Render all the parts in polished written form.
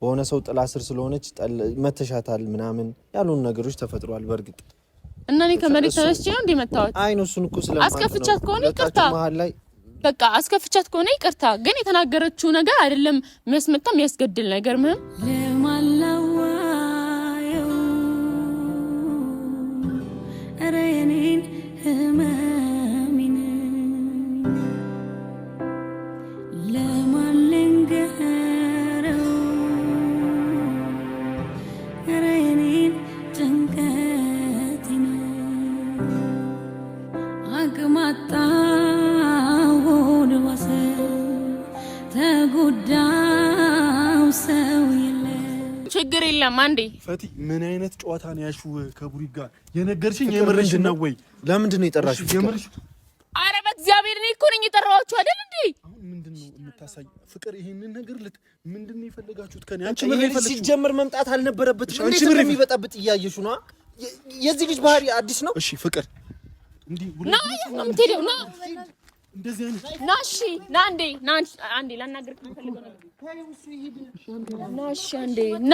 በሆነ ሰው ጥላ ስር ስለሆነች መተሻታል ምናምን ያልሆኑ ነገሮች ተፈጥሯል። በእርግጥ እና እኔ ከመሬት ተነስቼ ነው እንዴ መታወት? አይ ነው እሱን እኮ ስለማውቅ አስከፍቻት ከሆነ ይቅርታ፣ መሀል ላይ በቃ አስከፍቻት ከሆነ ይቅርታ። ግን የተናገረችው ነገር አይደለም የሚያስመታ የሚያስገድል ነገር ምንም ለማላዋየው ኧረ የኔን ህመሜን ለማን ልንገረው? ኧረ የኔን ጭንቀቴን አቅም አጣሁ ልዋሰ ተጎዳው ሰው የለ ችግር የለም። አንዴ ፈቲ ምን አይነት ጨዋታ ነው ያልሽው? ከቡሪ ጋር የነገርሽኝ የምርሽ ነው ወይ? ለምንድን ነው የጠራሽው? የምርሽ? አረ በእግዚአብሔር እኔ እኮ ነኝ የጠራኋችሁ አይደል እንዴ? አሁን ምንድን ነው የምታሳይ ፍቅር? ይሄንን ነገር ልት ምንድን ነው የፈለጋችሁት ከኔ? አንቺ ምን ነው የፈለግሽው? ሲጀምር መምጣት አልነበረበትም። አንቺ እንዴት ምን እንደሚበጣብጥ እያየሹ ነው። የዚህ ልጅ ባህሪ አዲስ ነው። እሺ ፍቅር እንዲህ ና፣ የት ነው የምትሄደው? ና እንደዚህ አይነት ና፣ እሺ ና፣ አንዴ ና፣ አንዴ ላናግርህ የምፈልገው ነገር ና፣ እሺ አንዴ ና፣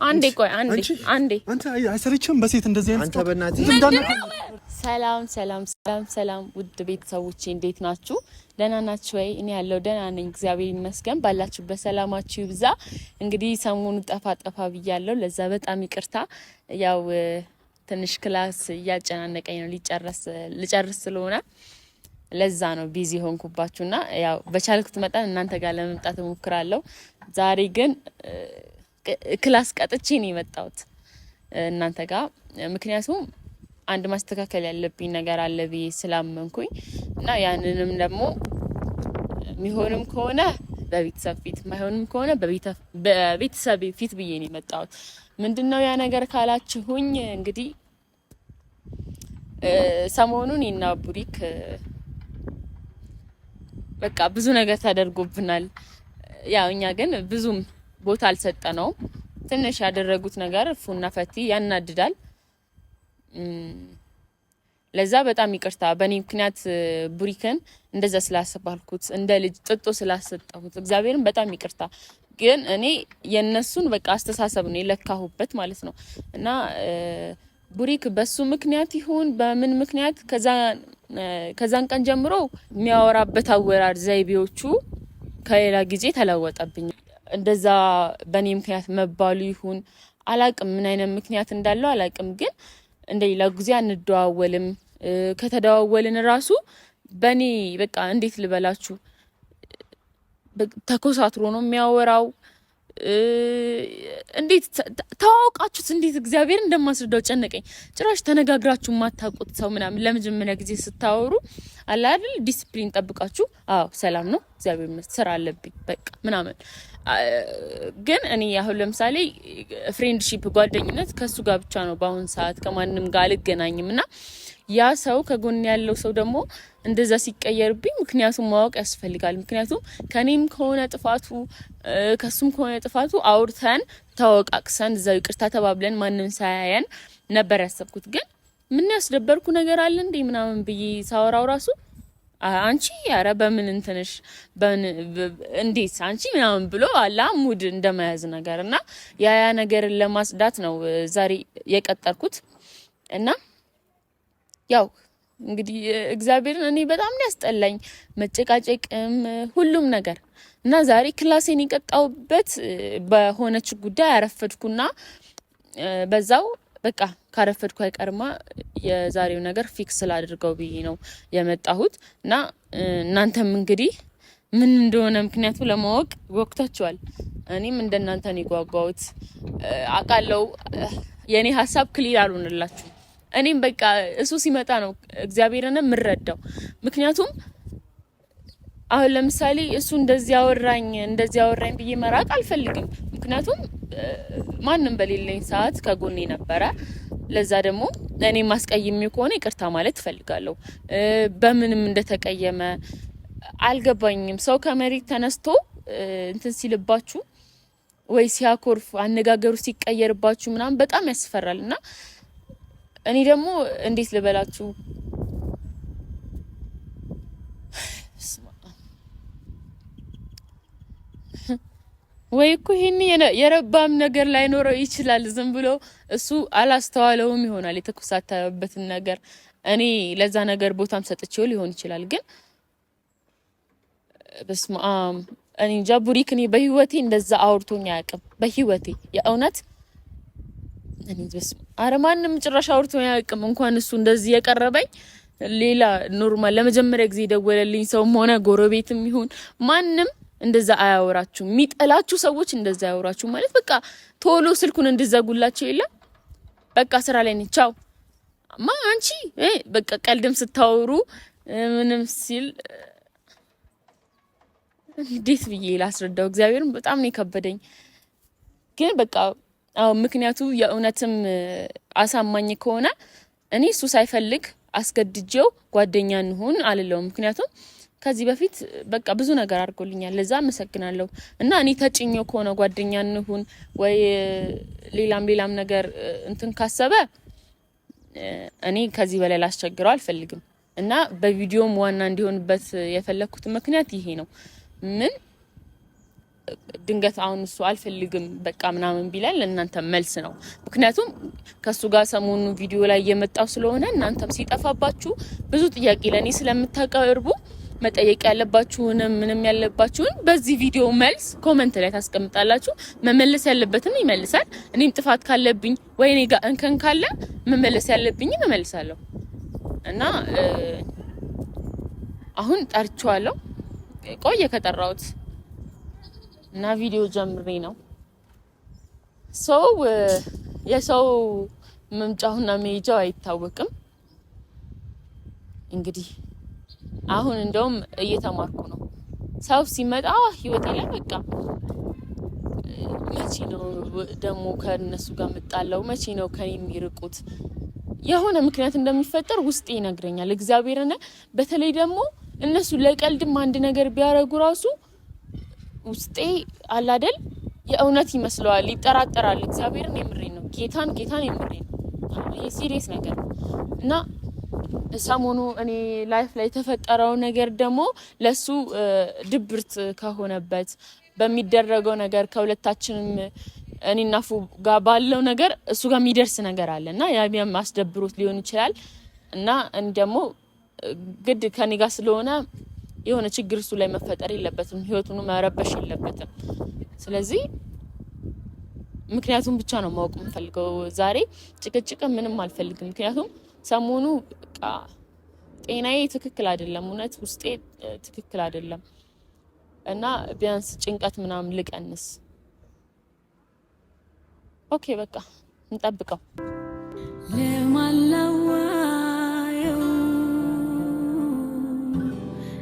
አንዴ ቆይ፣ አንዴ አንዴ አንተ አይሰለችህም? በሴት እንደዚህ አይነት አንተ በእናትህ ሰላም ሰላም ሰላም ሰላም፣ ውድ ቤተሰቦቼ እንዴት ናችሁ? ደህና ናችሁ ወይ? እኔ ያለው ደህና ነኝ፣ እግዚአብሔር ይመስገን። ባላችሁበት ሰላማችሁ ይብዛ። እንግዲህ ሰሞኑ ጠፋ ጠፋ ብያለሁ፣ ለዛ በጣም ይቅርታ። ያው ትንሽ class እያጨናነቀኝ ነው፣ ልጨርስ ስለሆነ ለዛ ነው busy ሆንኩባችሁና ያው በቻልኩት መጠን እናንተ ጋር ለመምጣት እሞክራለሁ። ዛሬ ግን class ቀጥቼ ነው የመጣሁት እናንተ ጋር፣ ምክንያቱም አንድ ማስተካከል ያለብኝ ነገር አለ ብዬ ስላመንኩኝ እና ያንንም ደግሞ የሚሆንም ከሆነ በቤተሰብ ፊት ማይሆንም ከሆነ በቤተሰብ ፊት ብዬ ነው የመጣሁት። ምንድነው ያ ነገር ካላችሁኝ እንግዲህ ሰሞኑን እኔና ቡሪክ በቃ ብዙ ነገር ተደርጎብናል። ያው እኛ ግን ብዙም ቦታ አልሰጠነውም። ትንሽ ያደረጉት ነገር ፉና ፈቲ ያናድዳል። ለዛ በጣም ይቅርታ። በእኔ ምክንያት ቡሪክን እንደዛ ስላሰባልኩት እንደ ልጅ ጥጦ ስላሰጠሁት እግዚአብሔርን በጣም ይቅርታ። ግን እኔ የነሱን በቃ አስተሳሰብ ነው የለካሁበት ማለት ነው። እና ቡሪክ በሱ ምክንያት ይሁን በምን ምክንያት ከዛን ቀን ጀምሮ የሚያወራበት አወራር ዘይቤዎቹ ከሌላ ጊዜ ተለወጠብኝ። እንደዛ በእኔ ምክንያት መባሉ ይሁን አላቅም፣ ምን አይነት ምክንያት እንዳለው አላቅም። ግን እንደ ሌላ ጊዜ አንደዋወልም። ከተደዋወልን ራሱ በእኔ በቃ እንዴት ልበላችሁ ተኮሳትሮ ነው የሚያወራው። እንዴት ተዋውቃችሁት እንዴት እግዚአብሔር እንደማስረዳው ጨነቀኝ። ጭራሽ ተነጋግራችሁ የማታውቁት ሰው ምናምን ለመጀመሪያ ጊዜ ስታወሩ አለ አይደል ዲስፕሊን ጠብቃችሁ አዎ ሰላም ነው እግዚአብሔር ይመስገን ስራ አለብኝ በቃ ምናምን። ግን እኔ አሁን ለምሳሌ friendship ጓደኝነት ከሱ ጋር ብቻ ነው በአሁን ሰዓት ከማንም ጋር አልገናኝም። እና ያ ሰው ከጎን ያለው ሰው ደግሞ እንደዛ ሲቀየርብኝ ምክንያቱም ማወቅ ያስፈልጋል። ምክንያቱም ከኔም ከሆነ ጥፋቱ ከሱም ከሆነ ጥፋቱ አውርተን ተወቃቅሰን እዛው ይቅርታ ተባብለን ማንም ሳያየን ነበር ያሰብኩት። ግን ምን ያስደበርኩ ነገር አለ እንዴ ምናምን ብዬ ሳወራው ራሱ አንቺ ኧረ በምን እንትንሽ እንዴት አንቺ ምናምን ብሎ አላ mood እንደመያዝ ነገር እና ያ ያ ነገርን ለማጽዳት ነው ዛሬ የቀጠርኩት። እና ያው እንግዲህ እግዚአብሔርን እኔ በጣም ነው ያስጠላኝ መጨቃጨቅም ሁሉም ነገር። እና ዛሬ class ኤን የቀጣሁበት በሆነች ጉዳይ አረፈድኩና በዛው በቃ ካረፈድኩ አይቀርማ የዛሬው ነገር fix ላድርገው ብዬ ነው የመጣሁት። እና እናንተም እንግዲህ ምን እንደሆነ ምክንያቱ ለማወቅ ወቅታችኋል። እኔም እንደናንተ ነው የጓጓሁት። አውቃለሁ የኔ ሀሳብ clear አልሆነላችሁም። እኔም በቃ እሱ ሲመጣ ነው እግዚአብሔርን የምረዳው። ምክንያቱም አሁን ለምሳሌ እሱ እንደዚህ አወራኝ እንደዚህ አወራኝ ብዬ መራቅ አልፈልግም። ምክንያቱም ማንም በሌለኝ ሰዓት ከጎኔ ነበረ። ለዛ ደግሞ እኔ ማስቀይሜው ከሆነ ይቅርታ ማለት እፈልጋለሁ። በምንም እንደተቀየመ አልገባኝም። ሰው ከመሬት ተነስቶ እንትን ሲልባችሁ ወይ ሲያኮርፍ አነጋገሩ ሲቀየርባችሁ ምናምን በጣም ያስፈራል። እና እኔ ደግሞ እንዴት ልበላችሁ ወይ እኮ ይሄን የረባም ነገር ላይኖረው ይችላል። ዝም ብሎ እሱ አላስተዋለውም ይሆናል የተኮሳተረበትን ነገር። እኔ ለዛ ነገር ቦታም ሰጥቼው ሊሆን ይችላል። ግን በስመ አብ እኔ እንጃ ቡሪክ፣ እኔ በህይወቴ እንደዛ አውርቶኝ አያውቅም። በህይወቴ የእውነት እኔ በስመ አብ ኧረ ማንም ጭራሽ አውርቶኝ አያውቅም። እንኳን እሱ እንደዚህ የቀረበኝ ሌላ normal ለመጀመሪያ ጊዜ የደወለልኝ ሰውም ሆነ ጎረቤትም ይሁን ማንም እንደዛ አያወራችሁ። የሚጠላችሁ ሰዎች እንደዛ አያወራችሁ ማለት በቃ ቶሎ ስልኩን እንድዘጉላቸው የለም በቃ ስራ ላይ ነኝ ቻው ማ አንቺ በቃ ቀልድም ስታወሩ ምንም ሲል እንዴት ብዬ ላስረዳው? እግዚአብሔርም በጣም ነው የከበደኝ። ግን በቃ አዎ ምክንያቱ የእውነትም አሳማኝ ከሆነ እኔ እሱ ሳይፈልግ አስገድጄው ጓደኛ እንሁን አልለውም። ምክንያቱም ከዚህ በፊት በቃ ብዙ ነገር አድርጎልኛል፣ ለዛ አመሰግናለሁ። እና እኔ ተጭኞ ከሆነ ጓደኛ እንሁን ወይ ሌላም ሌላም ነገር እንትን ካሰበ እኔ ከዚህ በላይ ላስቸግረው አልፈልግም። እና በቪዲዮም ዋና እንዲሆንበት የፈለግኩት ምክንያት ይሄ ነው። ምን ድንገት አሁን እሱ አልፈልግም በቃ ምናምን ቢላል ለእናንተ መልስ ነው። ምክንያቱም ከእሱ ጋር ሰሞኑ ቪዲዮ ላይ እየመጣው ስለሆነ እናንተም ሲጠፋባችሁ ብዙ ጥያቄ ለእኔ ስለምታቀርቡ መጠየቅ ያለባችሁንም ምንም ያለባችሁን በዚህ ቪዲዮ መልስ comment ላይ ታስቀምጣላችሁ። መመለስ ያለበትም ይመልሳል። እኔም ጥፋት ካለብኝ ወይ እኔ ጋር እንከን ካለ መመለስ ያለብኝም እመልሳለሁ። እና አሁን ጠርቼዋለሁ። ቆየ ከጠራሁት እና ቪዲዮ ጀምሬ ነው። ሰው የሰው መምጫውና መሄጃው አይታወቅም። እንግዲህ አሁን እንደውም እየተማርኩ ነው። ሰው ሲመጣ ህይወቴ ላይ በቃ መቼ ነው ደግሞ ከእነሱ ጋር የምጣለው? መቼ ነው ከኔ የሚርቁት? የሆነ ምክንያት እንደሚፈጠር ውስጤ ይነግረኛል። እግዚአብሔርን በተለይ ደግሞ እነሱ ለቀልድም አንድ ነገር ቢያደርጉ ራሱ ውስጤ አላደል የእውነት ይመስለዋል፣ ይጠራጠራል። እግዚአብሔርን የምሬ ነው። ጌታን ጌታን የምሬ ነው። ይሄ serious ነገር ነው እና ሰሞኑ እኔ life ላይ የተፈጠረው ነገር ደግሞ ለሱ ድብርት ከሆነበት በሚደረገው ነገር ከሁለታችንም እኔና ፉ ጋር ባለው ነገር እሱ ጋር የሚደርስ ነገር አለ እና ያ አስደብሮት ሊሆን ይችላል እና እኔ ደግሞ ግድ ከኔ ጋር ስለሆነ የሆነ ችግር እሱ ላይ መፈጠር የለበትም፣ ህይወቱን መረበሽ የለበትም። ስለዚህ ምክንያቱም ብቻ ነው ማወቅ የምፈልገው። ዛሬ ጭቅጭቅ ምንም አልፈልግም። ምክንያቱም ሰሞኑ በቃ ጤናዬ ትክክል አይደለም፣ እውነት ውስጤ ትክክል አይደለም እና ቢያንስ ጭንቀት ምናምን ልቀንስ። Okay በቃ እንጠብቀው። ለማላዋየው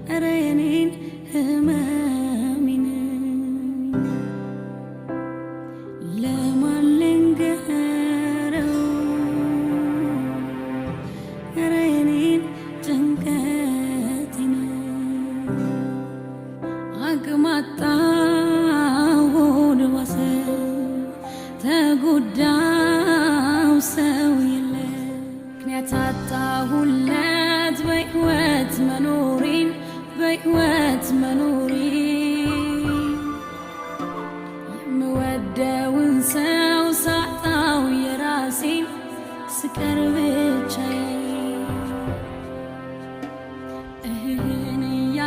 ኧረ የኔን ህመሜን ለማን ልንገረው? ኧረ የኔን ጭንቀቴን አቅም አጣሁ ሆድ ባሰ ተጎዳው ሰው የለ ምክንያት አጣሁለት በሕይወት መኖሬን በሕይወት መኖሬን የምወደውን ሰው ሳጣው የራሴን ስቀር ብቻዬን እህህን እያ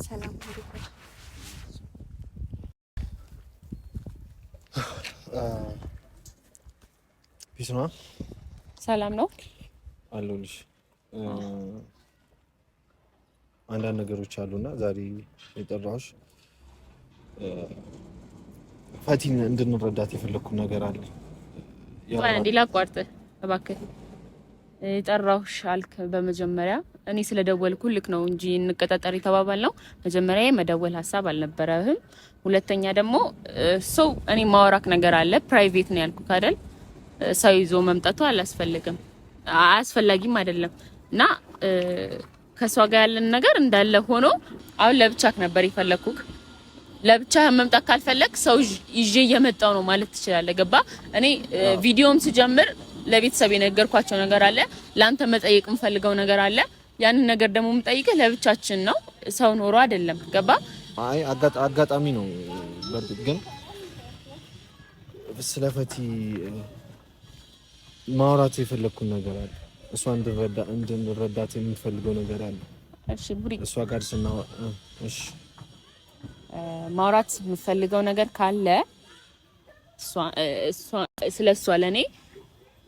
ሰላም እንዴት ነህ? Peace ነዋ። ሰላም ነው። አለሁልሽ። አንዳንድ ነገሮች አሉና ዛሬ የጠራሁሽ ፈቲን እንድንረዳት የፈለግኩ ነገር አለ። ቆይ አንዴ ላቋርጥህ እባክህ። የጠራሁሽ አልክ። በመጀመሪያ እኔ ስለደወልኩ ልክ ነው እንጂ እንቀጣጠር የተባባልነው መጀመሪያ የመደወል ሀሳብ አልነበረህም። ሁለተኛ ደግሞ ሰው እኔ ማወራክ ነገር አለ፣ private ነው ያልኩህ አይደል? ሰው ይዞ መምጣቱ አላስፈልግም አያስፈላጊም አይደለም። እና ከእሷ ጋር ያለን ነገር እንዳለ ሆኖ አሁን ለብቻክ ነበር የፈለኩክ። ለብቻ መምጣት ካልፈለግ ሰው ይዤ እየመጣው ነው ማለት ትችላለህ። ገባ? እኔ ቪዲዮም ስጀምር ለቤተሰብ የነገርኳቸው ነገር አለ። ለአንተ መጠየቅ የምፈልገው ነገር አለ። ያንን ነገር ደግሞ የምጠይቅህ ለብቻችን ነው፣ ሰው ኖሮ አይደለም። ገባ? አይ አጋጣሚ ነው። በእርግጥ ግን ስለ ፈቲ ማውራት የፈለግኩን ነገር አለ። እሷ እንድንረዳት የምትፈልገው ነገር አለ። እሺ ቡሪ፣ እሷ ጋር ስናወራ እሺ፣ ማውራት የምፈልገው ነገር ካለ ስለ እሷ ለእኔ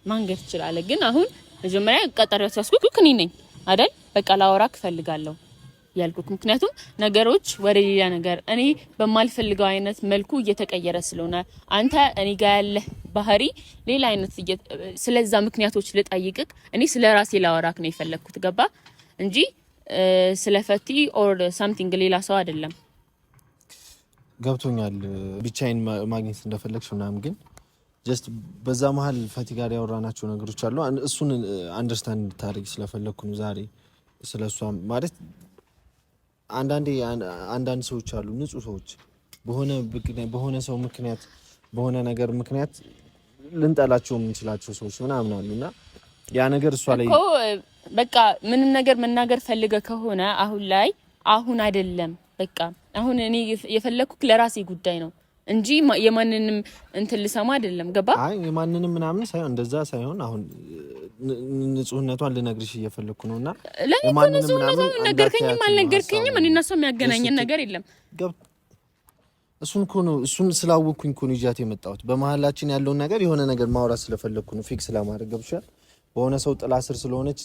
ማንገር ትችላለህ። ግን አሁን መጀመሪያ ቀጠሮ ያስያዝኩት እኔ ነኝ አይደል? በቃ ላወራክ እፈልጋለሁ ያልኩት ምክንያቱም ነገሮች ወደ ሌላ ነገር እኔ በማልፈልገው አይነት መልኩ እየተቀየረ ስለሆነ አንተ እኔ ጋር ያለህ ባህሪ ሌላ አይነት፣ ስለዛ ምክንያቶች ልጠይቅክ፣ እኔ ስለ ራሴ ላወራክ ነው የፈለግኩት። ገባ እንጂ ስለ ፈቲ or something ሌላ ሰው አይደለም። ገብቶኛል። ብቻዬን ማግኘት እንደፈለግሽ ምናምን፣ ግን just በዛ መሀል ፈቲ ጋር ያወራናቸው ነገሮች አሉ። እሱን understand እንድታደርግ ስለፈለግኩ ነው ዛሬ ስለ እሷ። ማለት አንዳንዴ አንዳንድ ሰዎች አሉ፣ ንጹህ ሰዎች፣ በሆነ ሰው ምክንያት፣ በሆነ ነገር ምክንያት ልንጠላቸው የምንችላቸው ሰዎች ምናምን አሉ እና ያ ነገር እሷ ላይ እኮ በቃ ምንም ነገር መናገር ፈልገ ከሆነ አሁን ላይ አሁን አይደለም። በቃ አሁን እኔ የፈለግኩት ለራሴ ጉዳይ ነው እንጂ የማንንም እንትን ልሰማ አይደለም። ገባ? አይ የማንንም ምናምን ሳይሆን፣ እንደዛ ሳይሆን አሁን ንጹህነቷን ልነግርሽ እየፈለግኩ ነው እና ለእኔ እኮ ንጹህነቷን ነገርከኝም አልነገርከኝም እኔ እና እሷ የሚያገናኘን ነገር የለም። እሱን እኮ ነው፣ እሱን ስላወቅኩኝ እኮ ነው ይዣት የመጣሁት። በመሀላችን ያለውን ነገር የሆነ ነገር ማውራት ስለፈለግኩ ነው፣ fix ለማድረግ፣ ገብቶሻል? በሆነ ሰው ጥላ ስር ስለሆነች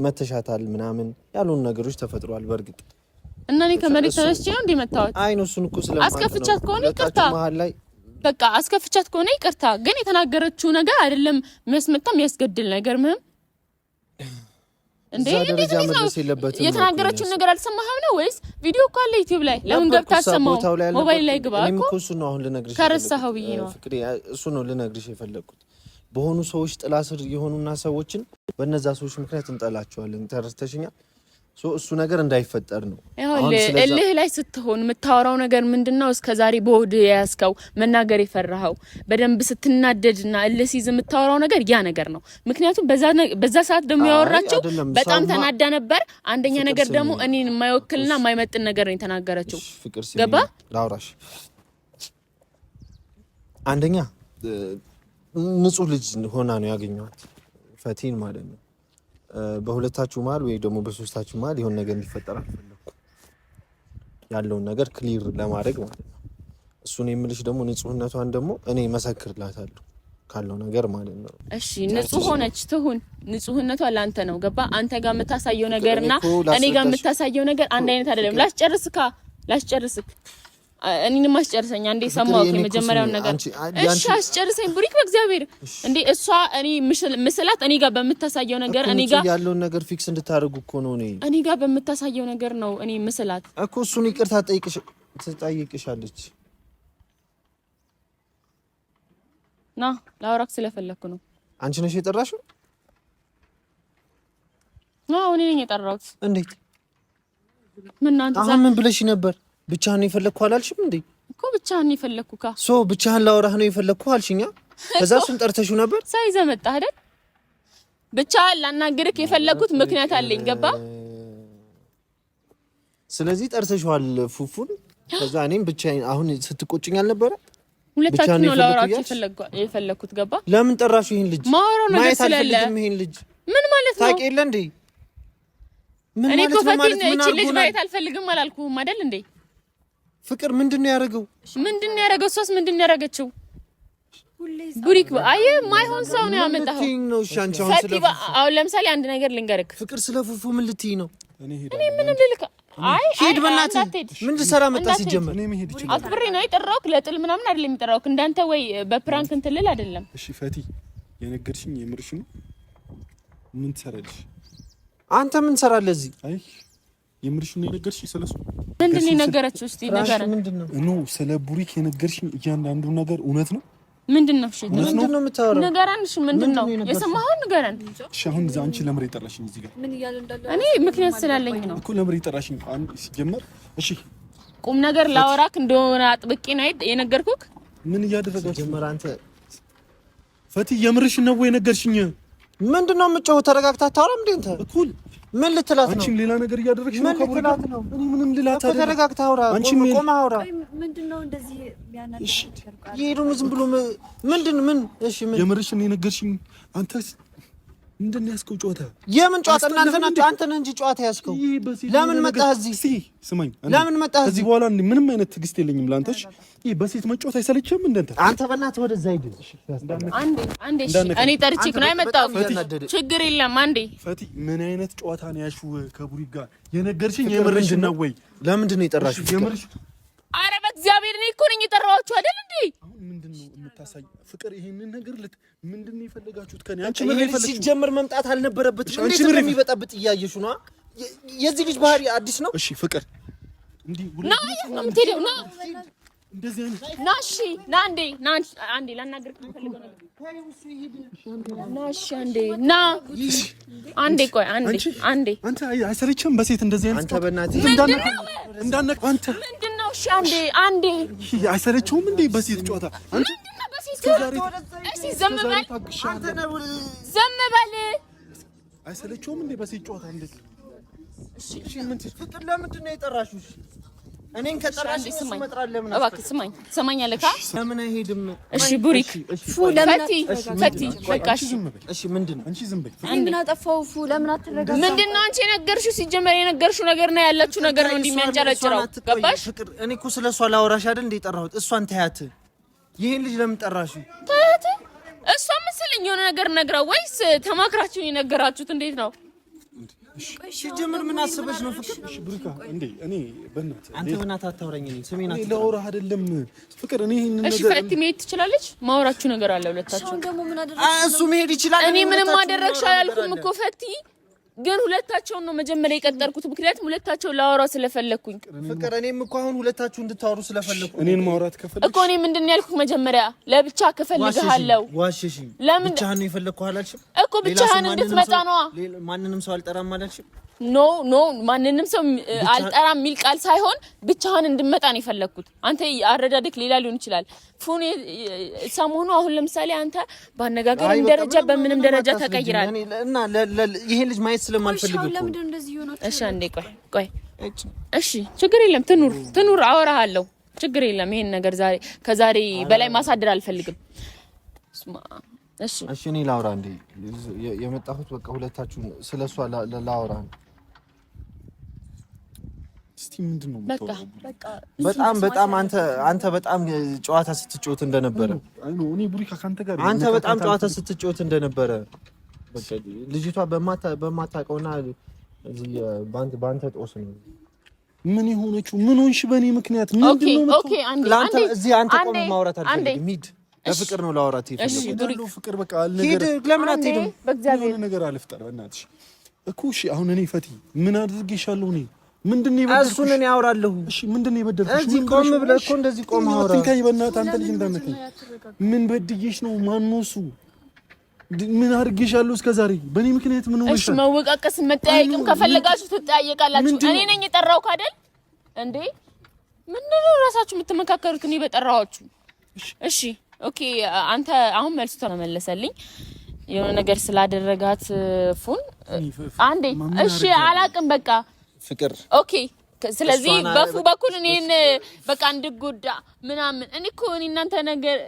መተሻታል ምናምን ያልሆኑ ነገሮች ተፈጥሯል። በእርግጥ እና እኔ ከመሬት ተነስቼ ነው እንዴ መታወት? አይ ነው፣ እሱን እኮ ስለማውቅ ነው። አስከፍቻት ከሆነ ይቅርታ። መሀል ላይ በቃ አስከፍቻት ከሆነ ይቅርታ። ግን የተናገረችው ነገር አይደለም የሚያስመታ የሚያስገድል ነገር ምንም እንዴ እዛ እንዴት ደረጃ እንዴት ነው መድረስ የለበትም ነው። የተናገረችውን ነገር አልሰማህም ነው ወይስ? ቪዲዮ እኮ አለ ዩቲዩብ ላይ፣ ለምን ገብተህ አትሰማውም? ቦታው ላይ ሞባይል ላይ ግባ እኔም እኮ። እኮ እሱን ነው አሁን ልነግርሽ ከረሳኸው ብዬ ነው። ፍቅሬ፣ እሱ ነው ልነግርሽ የፈለግኩት። በሆኑ ሰዎች ጥላ ስር የሆኑና ሰዎችን በእነዛ ሰዎች ምክንያት እንጠላቸዋለን። ተረድተሽኛል? So እሱ ነገር እንዳይፈጠር ነው። አሁን ይኸውልህ እልህ ላይ ስትሆን የምታወራው ነገር ምንድን ነው? እስከ ዛሬ በሆድ የያዝከው፣ መናገር የፈራኸው፣ በደንብ ስትናደድና እልህ ሲይዝ የምታወራው ነገር ያ ነገር ነው። ምክንያቱም በዛ ሰዓት ደግሞ አይ፣ ያወራችው አይደለም። በጣም ሰውማ ተናዳ ነበር። አንደኛ ፍቅር ነገር ደግሞ ስሚ። እኔን የማይወክልና የማይመጥን ነገር ነው የተናገረችው። እሺ፣ ፍቅር ስሚ፣ ገባ? ላውራሽ። አንደኛ ንጹህ ልጅ ሆና ነው ያገኘኋት ፈቲን ማለት ነው። በሁለታችሁ መሀል ወይ ደግሞ በሶስታችሁ መሀል የሆነ ነገር እንዲፈጠር አልፈለኩም። ያለውን ነገር clear ለማድረግ ማለት ነው። እሱን የምልሽ ደግሞ ንጹህነቷን ደግሞ እኔ መሰክርላታለሁ ካለው ነገር ማለት ነው። እሺ ንጹህ ሆነች ትሁን፣ ንጹህነቷ ለአንተ ነው። ገባ? አንተ ጋር የምታሳየው ነገርና እኔ እኮ እኔ ጋር ላስረዳሽ- የምታሳየው ነገር አንድ አይነት አይደለም። ላስጨርስካ ላስጨርስክ፣ እኔንም አስጨርሰኝ አንዴ። ፍቅር፣ ሰማሁት የኔ እኮ የመጀመሪያውን ስሚ፣ ነገር። እሺ አስጨርሰኝ ቡሪክ፣ በእግዚአብሔር እንዴ። እሷ እኔ ምስላት እኔ ጋር በምታሳየው ነገር እኮ እኔ ንጹህ ጋር ያለውን ነገር fix እንድታደርጉ እኮ ነው። እኔ እኔ ጋር በምታሳየው ነገር ነው እኔ ምስላት። እኮ እሱን ይቅርታ ትጠይቅሻለች። ና ላውራክ ስለፈለኩ ነው። አንቺ ነሽ የጠራሽው? አዎ እኔ ነኝ የጠራሁት። እንዴት? ምን ነው አንተ አሁን ምን ብለሽ ነበር? ብቻህን ነው የፈለግኩ አላልሽም እንዴ? እኮ ብቻህን ነው የፈለግኩ ካ So ብቻህን ላወራህ ነው የፈለግኩ አልሽኛ። ከዛ እሱን ጠርተሽው ነበር። ሰው ይዘህ መጣህ አይደል? ብቻህን ላናግርክ የፈለግኩት ምክንያት አለኝ። ገባ? ስለዚህ ጠርተሽዋል ፉፉን። ከዛ እኔም ብቻዬን አሁን ስትቆጭኝ አልነበረ? ሁለታችሁ ብቻህን ነው የፈለግኩ ላወራችሁ እያልሽ? የፈለግኩት። ገባ? ለምን ጠራሽው ይሄን ልጅ? ማወራው ነገር ማየት ስለሌለ። አልፈልግም ይሄን ልጅ። ምን ማለት ነው? ታውቂ የለ እንዴ? ምን እኔ ማለት እኮ ነው? ፈቲን ማለት ምን እቺ ልጅ አድርጎናል? ማየት አልፈልግም አላልኩህም አይደል እንዴ? ፍቅር ምንድን ነው ያደረገው? ምንድን ነው ያደረገው? እሷስ ምንድን ነው ያደረገችው? ቡሪክ አየህ፣ ማይሆን ሰው ነው ያመጣኸው። ምን ልትይኝ ነው? እሺ አንቺ አሁን ፈቲ ስለ አሁን ለምሳሌ አንድ ነገር ልንገርክ። ፍቅር ስለ ፉፉ ምን ልትይኝ ነው? እኔ እኔ ምንም ልልክ አይ ሂድ አይ በእናትህ። እንዳትሄድ። ምን ልትሰራ መጣ እንዳትሄድ። ሲጀመር? እኔ መሄድ ይችላል። አክብሬ ነው የጠራሁህ። ለጥል ምናምን አይደለም የጠራሁህ። እንዳንተ ወይ በ prank እንትን ልል አይደለም። እሺ ፈቲ፣ የነገርሽኝ የምርሽ ነው? ምን ትሰራለሽ? አንተ ምን ትሰራለህ እዚህ? አይ የምርሽ ነው የነገርሽኝ ስለሱ? ምንድን ነው የነገረችው? እስቲ ንገረን። ምንድን ነው No፣ ስለ ቡሪክ የነገርሽኝ እያንዳንዱ ነገር እውነት ነው? ምንድን ነው? እሺ ምንድን ነው የምታወራው? ንገረን። እሺ ምንድን ነው ምንድን ነው የነገርሽው? የሰማኸውን ንገረን። እሺ አሁን እዛ አንቺ ለምር የጠራሽኝ እዚህ ጋር ምን እያሉ እንዳለ እኔ ምክንያት ስላለኝ ነው። እኮ ለምር የጠራሽኝ አንድ ሲጀመር፣ እሺ ቁም ነገር ላወራክ እንደሆነ አጥብቄ ነው የነገርኩክ። ምን እያደረጋችሁ ጀመር አንተ? ፈቲ የምርሽ ነው ወይ ነገርሽኝ? ምንድን ነው የምትጮኸው? ተረጋግተህ አታወራም እንዴ አንተ? እኩል ምን ልትላት ነው? አንቺም ሌላ ነገር እያደረግሽ ነው። ምን ልትላት ነው? እኔ ምንም ልላት አይደለም። ተረጋግተህ አውራ። ቆመህ አውራ። ምንድን ነው እንደዚህ የሚያናድድ ነገር? ይሄ ደግሞ ዝም ብሎ ምንድን ምን? እሺ ምን የምርሽን ነው የነገርሽኝ? አንተስ ምንድን ነው ያዝከው ጨዋታ? የምን ጨዋታ? እናንተ ናችሁ። አንተ ነህ እንጂ ጨዋታ ያዝከው። ለምን መጣህ እዚህ? ስማኝ፣ ለምን መጣህ እዚህ? በኋላ ምንም አይነት ትዕግስት የለኝም ለአንተ። እሺ፣ ይሄ በሴት መጫወት አይሰለችህም? እንደንተ አንተ በእናትህ ወደዛ ሂድ። አንዴ አንዴ፣ እሺ፣ እኔ ጠርቼክ ነው የመጣሁት። ችግር የለም። አንዴ ፈቲ፣ ምን አይነት ጨዋታ ነው ያልሽው ከቡሪ ጋር የነገርሽኝ? የምርሽን ነው ወይ? ለምንድን ነው የጠራሽው? የምርሽ? ኧረ በእግዚአብሔር እኔ እኮ ነኝ የጠራኋችሁ አይደል እንዴ? አሁን ምንድን ነው የምታሳይ ፍቅር? ይሄንን ነገር ምንድን ነው የፈለጋችሁት ከኔ? አንቺ ምን የፈለግሽው? ሲጀምር መምጣት አልነበረበትም። እንዴት እንደሚበጣብጥ እያየሹ ነው። የዚህ ልጅ ባህሪ አዲስ ነው። እሺ ፍቅር እንዲህ ና፣ የት ነው የምትሄደው? ና እንደዚህ አይነት ና፣ እሺ ና፣ አንዴ ና፣ አንዴ ላናግርህ የምፈልገው ነገር ና፣ እሺ አንዴ ና፣ አንዴ ቆይ፣ አንዴ አንዴ። አንተ አይሰለችህም? በሴት እንደዚህ አይነት አንተ በእናትህ እንዳነቅ አንተ ምንድን ነው? እሺ አንዴ አንዴ፣ አይሰለችውም እንዴ በሴት ጨዋታ? አንተ ምንድን ነው በሴት? እሺ ዝም በል፣ ዝም በል። አይሰለችውም እንዴ በሴት ጨዋታ? እንዴት? እሺ ፍቅር ለምንድን ነው የጠራሽው? እኔን ከጠራሽ እሱ መጥራት ለምን? እባክህ ስማኝ፣ ትሰማኛለህ? ለምን አይሄድም? እሺ ቡሪክ፣ ፈቲ ፈቲ፣ በቃ እሺ። እሺ ምንድን ነው? አንቺ ዝም በይ። ምን አጠፋው? ፉ ለምን አትረጋጋም? ምንድን ነው አንቺ የነገርሽው? ሲጀመር የነገርሽው ነገር ነው ያለችው ነገር ነው እንዲህ የሚያንጨረጭረው። ገባሽ? ፍቅር እኔ እኮ ስለ እሷ ላወራሽ አይደል እንደ የጠራሁት። እሷን ተያት። ይሄን ልጅ ለምን ጠራሽው? ተያት። እሷ መሰለኝ የሆነ ነገር ነግራው ወይስ ተማክራችሁ የነገራችሁት? እንዴት ነው ሲጀምር ምን አስበሽ ነው ፍቅር? እሺ ብሩካ፣ እንዴ እኔ በእናትህ አንተ በእናትህ አታውራኝ። እኔ ስሜን እኔ ላወራህ አይደለም ፍቅር። እኔ ይሄንን እሺ ነገር ፈቲ መሄድ ትችላለች። ማውራችሁ ነገር አለ ሁለታችሁ። አሁን ደግሞ ምን አደረግሽ? እሱ መሄድ ይችላል። እኔ ምንም አደረግሽ አላልኩም እኮ ፈቲ፣ ግን ሁለታቸውን ነው መጀመሪያ የቀጠርኩት፣ ምክንያቱም ሁለታቸውን ላወራው ስለፈለግኩኝ ፍቅር። እኔም እኮ አሁን ሁለታችሁ እንድታወሩ ስለፈለግኩ እኔን ማውራት ከፈለግሽ እኮ እኔ ምንድን ነው ያልኩት መጀመሪያ ለብቻ ከፈልግሃለሁ። ዋሸሽኝ። ለምን ብቻህን ነው የፈለግኩህ አላልሽም እኮ? ብቻህን እንድትመጣ ነዋ። ማንንም ሰው አልጠራም አላልሽም? No no፣ ማንንም ሰው አልጠራም የሚል ቃል ሳይሆን ብቻህን እንድመጣ ነው የፈለግኩት። አንተ አረዳድክ ሌላ ሊሆን ይችላል። ፉን ሰሞኑ አሁን ለምሳሌ አንተ በአነጋገርም ደረጃ በምንም ደረጃ ተቀይራል እና ይሄን ልጅ ማየት ስለማልፈልግ እኮ። ለምንድን ነው እንደዚህ የሆናችሁ? እሺ አንዴ ቆይ ቆይ። እሺ ችግር የለም ትኑር ትኑር፣ አወራሃለሁ። ችግር የለም። ይሄን ነገር ዛሬ ከዛሬ በላይ ማሳደር አልፈልግም። እሺ እሺ፣ እኔ ላውራ እንዴ የመጣሁት በቃ ሁለታችሁን ስለሷ ላውራ ነው። እስቲ ምንድን ነው የምታወራው? በጣም በጣም አንተ በጣም ጨዋታ ስትጫወት እንደነበረ እኔ ቡሪካ ካንተ ጋር አንተ በጣም ጨዋታ ስትጫወት እንደነበረ በቃ ልጅቷ በማታውቀውና በአንተ ጦስ ነው። ምን የሆነችው? ምን ሆንሽ? በእኔ ምክንያት ምንድን ነው? Okay አንዴ ለአንተ እዚህ አንተ ቆመህ ማውራት አልፈልግም። ሂድ፣ ለፍቅር ነው ላውራት የፈለኩት። ፍቅር በቃ ሂድ። ለምን አትሄድም? በእግዚአብሔር የሆነ ነገር አልፍጠር በእናትሽ እኮ። እሺ አሁን እኔ ፈቲ ምን አድርጌሻለሁ? እኔ ምንድን ነው የበደልኩሽ? እሱን እኔ አወራለሁ። እሺ ምንድን ነው የበደልኩሽ? እዚህ ቆም ብለህ እኮ እንደዚህ ቆም አውራ። አትንካኝ፣ በእናትህ አንተ ልጅ እንዳትነካኝ። ምን በድዬሽ ነው? ማነው እሱ? ምን አድርጌሻለሁ እስከ ዛሬ? በእኔ ምክንያት ምን ሆነሻል? እሺ መወቃቀስ መጠያየቅም ከፈለጋችሁ ትጠያየቃላችሁ። እኔ ነኝ የጠራሁህ አይደል እንዴ? ምንድን ነው እራሳችሁ የምትመካከሩት? እኔ በጠራኋችሁ። እሺ okay። አንተ አሁን መልሱ ተመለሰልኝ። የሆነ ነገር ስላደረጋት ፉን አንዴ እሺ፣ አላቅም በቃ ፍቅር Okay። ስለዚህ በፉ በኩል እኔን በቃ እንድጎዳ ምናምን እኔ እኮ እኔ እናንተ ነገር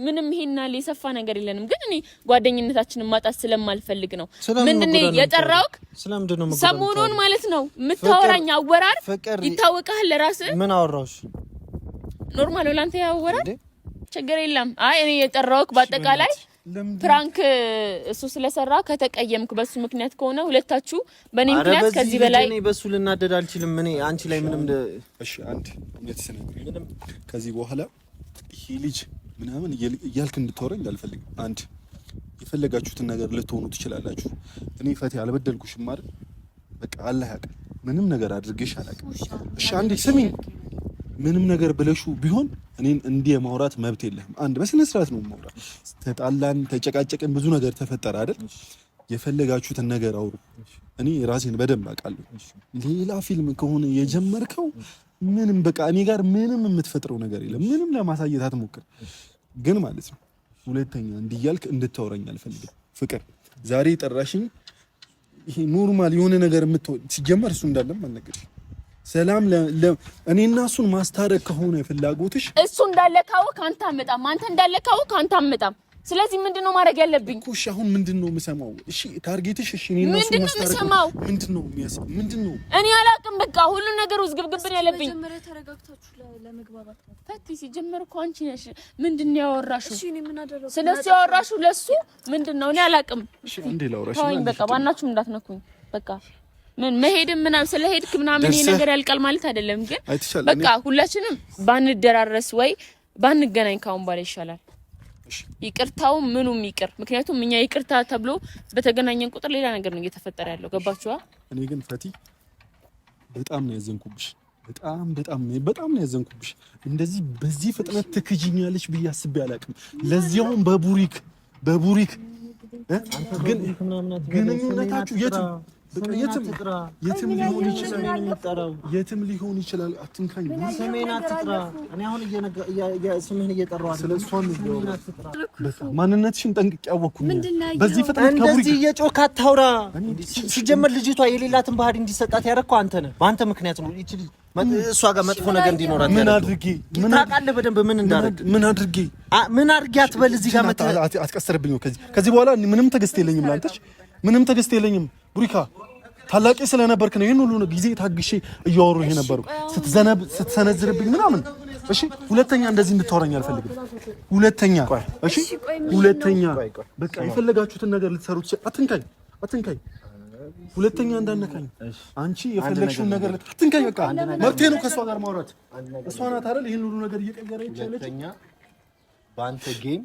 ምንም ይሄና የሰፋ ነገር የለንም፣ ግን እኔ ጓደኝነታችንን ማጣት ስለማልፈልግ ነው። ምንድን ነው የጠራሁት? ሰሞኑን ማለት ነው የምታወራኝ አወራር ይታወቃል። ለራስህ ምን አወራሁሽ? Normal ነው ላንተ ያወራር ችግር የለም። አይ እኔ የጠራሁት በአጠቃላይ prank እሱ ስለሰራ ከተቀየምክ በሱ ምክንያት ከሆነ ሁለታችሁ በእኔ ምክንያት ከዚህ በላይ እኔ በሱ ልናደድ አልችልም። እኔ አንቺ ላይ ምንም እሺ፣ አንድ እውነት ስነግርህ ከዚህ በኋላ ይሄ ልጅ ምናምን እያልክ እንድታወራኝ አልፈልግም። አንድ የፈለጋችሁትን ነገር ልትሆኑ ትችላላችሁ። እኔ ፈቴ አልበደልኩሽም አይደል? በቃ አላህ ያውቃል። ምንም ነገር አድርጌሽ አላውቅም። እሺ፣ አንዴ ስሚኝ ምንም ነገር ብለሹ ቢሆን እኔን እንዲህ የማውራት መብት የለህም። አንድ በስነ ስርዓት ነው የማውራት። ተጣላን፣ ተጨቃጨቅን፣ ብዙ ነገር ተፈጠረ አይደል? የፈለጋችሁትን ነገር አውሩ። እኔ ራሴን በደንብ አውቃለሁ። ሌላ ፊልም ከሆነ የጀመርከው ምንም በቃ እኔ ጋር ምንም የምትፈጥረው ነገር የለም። ምንም ለማሳየት አትሞክር። ግን ማለት ነው ሁለተኛ እንዲህ እያልክ እንድታወራኝ አልፈልግም። ፍቅር ዛሬ ጠራሽኝ፣ ይሄ normal የሆነ ነገር ሲጀመር እሱ እንዳለም አልነገርሽም። ሰላም እኔና እሱን ማስታረቅ ከሆነ ፍላጎትሽ እሱ እንዳለ ካወቅ አንተ አመጣም፣ አንተ እንዳለ ካወቅ አንተ አመጣም። ስለዚህ ምንድን ነው ማድረግ ያለብኝ? እሺ አሁን ምንድን ነው የምሰማው? እሺ target ሽ፣ እሺ እኔና እሱን ምንድን ነው የምሰማው? ምንድን ነው የሚያሰማው? ምንድን ነው እኔ አላውቅም። በቃ ሁሉን ነገር ውዝግብግብ ነው ያለብኝ። መጀመሪያ ተረጋግታችሁ ለመግባባት ነው። ፈቲ ሲጀመር እኮ አንቺ ነሽ ምንድን ነው ያወራሽው? እሺ እኔ ምን አደረኩ? ስለሱ ያወራሽው ለሱ ምንድን ነው? እኔ አላውቅም። እሺ እንዴ ላውራሽ? ተወኝ በቃ ማናችሁም እንዳትነኩኝ። በቃ ምን መሄድም ምናምን ስለሄድክ ምናምን ይሄ ነገር ያልቃል ማለት አይደለም። ግን በቃ ሁላችንም ባንደራረስ ወይ ባንገናኝ ካሁን በኋላ ይሻላል። ይቅርታው ምኑም ይቅር። ምክንያቱም እኛ ይቅርታ ተብሎ በተገናኘን ቁጥር ሌላ ነገር ነው እየተፈጠረ ያለው። ገባችኋ? እኔ ግን ፈቲ በጣም ነው ያዘንኩብሽ። በጣም በጣም በጣም ነው ያዘንኩብሽ። እንደዚህ በዚህ ፍጥነት ትክጅኛለሽ ብዬ አስቤ አላውቅም። ለዚያውም በቡሪክ በቡሪክ ግን ግንኙነታችሁ የትም የትም ሊሆን ይችላል። የትም ሊሆን ይችላል። አትንካኝ፣ ስሜን አትጥራ። እኔ አሁን ስምህን እየጠራሁ ስለ እሷ ማንነትሽን ጠንቅቄ አወቅኩኝ። በዚህ ፍጥነት እንደዚህ እየጮክ አታውራ። ሲጀመር ልጅቷ የሌላትን ባህሪ እንዲሰጣት ያደረግከው አንተ ነህ። በአንተ ምክንያት ነው እሷ ጋር መጥፎ ነገር እንዲኖራት። ምን አድርጌ ታውቃለህ? በደንብ ምን እንዳደረግ ምን አድርጌ ምን አድርጌ አትበል። እዚህ ጋር አትቀሰርብኝ። ከዚህ በኋላ ምንም ትዕግስት የለኝም ላንተች፣ ምንም ትዕግስት የለኝም ቡሪካ ታላቂ ስለነበርክ ነው ይሄን ሁሉ ጊዜ ታግሼ እያወሩ ይሄ ነበሩ ስትዘነብ ስትሰነዝርብኝ ምናምን። እሺ ሁለተኛ እንደዚህ እንድታወራኝ አልፈልግም። ሁለተኛ እሺ፣ ሁለተኛ በቃ የፈለጋችሁትን ነገር ልትሰሩት። አትንካኝ፣ አትንካኝ፣ ሁለተኛ እንዳነካኝ። አንቺ የፈለግሽውን ነገር አትንካኝ። በቃ መብቴ ነው ከእሷ ጋር ማውራት። እሷ ናት አይደል ይሄን ሁሉ ነገር እየቀየረች ያለች። ሁለተኛ በአንተ game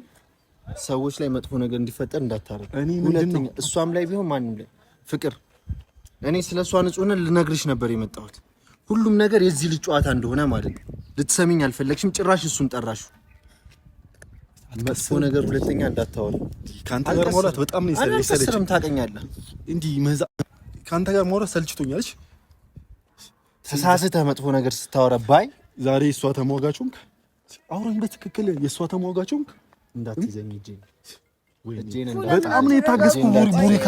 ሰዎች ላይ መጥፎ ነገር እንዲፈጠር እንዳታረግ። ሁለተኛ እሷም ላይ ቢሆን ማንም ላይ ፍቅር እኔ ስለ እሷ ንጹህነት ልነግርሽ ነበር የመጣሁት። ሁሉም ነገር የዚህ ልጅ ጨዋታ እንደሆነ ማለት ነው። ልትሰሚኝ አልፈለግሽም። ጭራሽ እሱን ጠራሽው። መጥፎ ነገር ሁለተኛ እንዳታወሪ። ከአንተ ጋር ማውራት በጣም ነው የሰለቸኝ። ታውቀኛለህ። እንዲህ መዛ ከአንተ ጋር ማውራት ሰልችቶኛል። ተሳስተህ መጥፎ ነገር ስታወራ ባይ ዛሬ እሷ ተሟጋች ሆንክ። አውራኝ በትክክል የእሷ ተሟጋች ሆንክ። እንዳትይዘኝ እጄን በጣም ነው የታገስኩ። ቡሪካ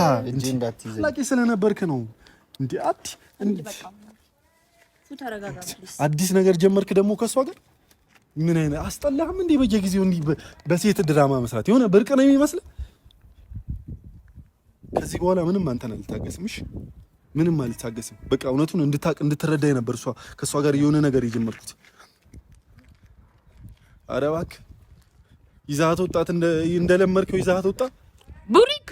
ታላቂ ስለነበርክ ነው። እንዴ አዲስ ነገር ጀመርክ ደግሞ ከእሷ ጋር ምን አይነት አስጠላህም? እንዴ በየጊዜው እንዲህ በሴት ድራማ መስራት የሆነ ብርቅ ነው የሚመስልህ። ከዚህ በኋላ ምንም አንተን አልታገስም። እሺ ምንም አልታገስም። በቃ እውነቱን እንድታቅ እንድትረዳኝ ነበር እሷ ከእሷ ጋር የሆነ ነገር የጀመርኩት። ኧረ እባክህ ይዛት ወጣት እንደለመድከው ይዛት ወጣ። ቡሪክ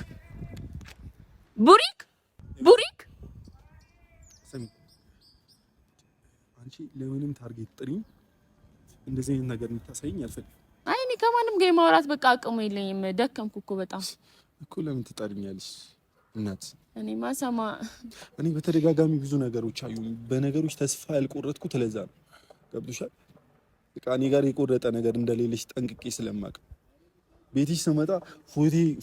ቡሪክ ቡሪክ ስሚ አንቺ ለምንም target ጥሪኝ፣ እንደዚህ አይነት ነገር እንድታሳይኝ አልፈልግም። አይ እኔ ከማንም ጋር የማውራት በቃ አቅሙ የለኝም። ደከምኩ እኮ በጣም እኮ። ለምን ትጠሪኛለሽ እናት? እኔ ማሰማ እኔ በተደጋጋሚ ብዙ ነገሮች አዩ። በነገሮች ተስፋ ያልቆረጥኩት ለዛ ነው። ገብቶሻል? በቃ እኔ ጋር የቆረጠ ነገር እንደሌለሽ ጠንቅቄ ስለማውቅ ቤትሽ ስመጣ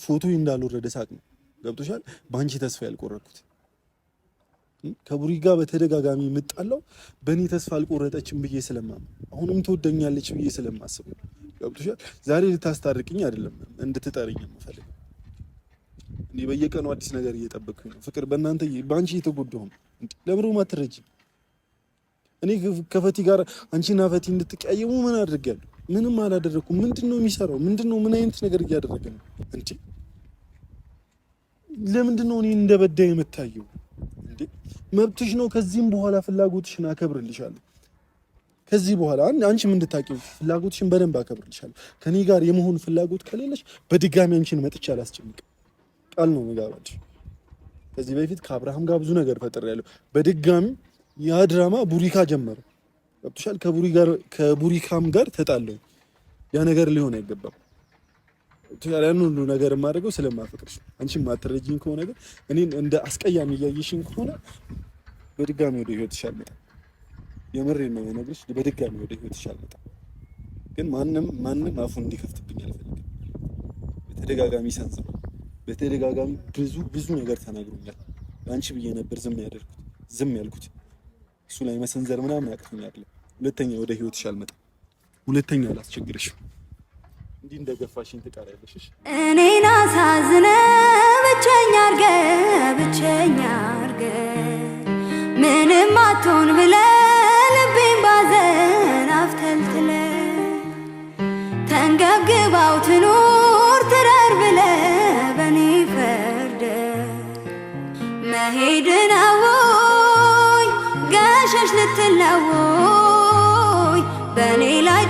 ፎቶ እንዳልወረደ ሳቅ ነው። ገብቶሻል? በአንቺ ተስፋ ያልቆረጥኩት ከቡሪ ጋር በተደጋጋሚ የምጣለው በእኔ ተስፋ አልቆረጠችም ብዬ ስለማምን አሁንም ትወደኛለች ብዬ ስለማስብ ነው። ገብቶሻል? ዛሬ ልታስታርቅኝ አይደለም እንድትጠርኝ የምፈልገው። እኔ በየቀኑ አዲስ ነገር እየጠበቅኩኝ ነው። ፍቅር በእናንተ በአንቺ እየተጎዳሁ ነው። ለምሮ አትረጂም? እኔ ከፈቲ ጋር አንቺና ፈቲ እንድትቀየሙ ምን አድርጌያለሁ? ምንም አላደረኩም። ምንድን ነው የሚሰራው? ምንድን ነው ምን አይነት ነገር እያደረገ ነው እንዴ? ለምንድን ነው እኔ እንደ በዳይ የምታየው እንዴ? መብትሽ ነው። ከዚህም በኋላ ፍላጎትሽን አከብርልሻለሁ። ከዚህ በኋላ አንቺም እንድታውቂው ፍላጎትሽን በደንብ አከብርልሻለሁ። ከኔ ጋር የመሆን ፍላጎት ከሌለሽ በድጋሚ አንቺን መጥቼ አላስጨንቅም። ቃል ነው የምገባልሽ። ከዚህ በፊት ከአብርሃም ጋር ብዙ ነገር ፈጥሬያለሁ። በድጋሚ ያ ድራማ ቡሪካ ጀመረ። ገብቶሻል? ከቡሪካም ጋር ተጣለሁ። ያ ነገር ሊሆን አይገባም። ያን ሁሉ ነገር የማደርገው ስለማፈቅርሽ፣ አንቺ የማትረጂኝ ከሆነ ግን እኔን እንደ አስቀያሚ እያየሽኝ ከሆነ በድጋሚ ወደ ህይወትሽ አልመጣም። የምሬን ነው የምነግርሽ። በድጋሚ ወደ ህይወትሽ አልመጣም። ግን ማንም ማንም አፉን እንዲከፍትብኝ አልፈልግም። በተደጋጋሚ ሰንዝሮ በተደጋጋሚ ብዙ ብዙ ነገር ተናግሮኛል። አንቺ ብዬ ነበር ዝም ያደርኩት ዝም ያልኩት። እሱ ላይ መሰንዘር ምናምን አቅቶኛል። ሁለተኛ ወደ ህይወትሽ አልመጣም። ሁለተኛ አላስቸግርሽም። እንዲህ እንደገፋሽኝ ትቀሪያለሽ። እሺ? እኔን አሳዝነ ብቸኛ አርገ ብቸኛ አርገ ምንም አትሆን ብለ ልቤን ባዘን አፍተልትለ ተንገብግባው ትኑር ትረር ብለ በኔ ፈርደ መሄድ ነዎይ ገሸሽ ልትል ነዎይ በኔ ላይ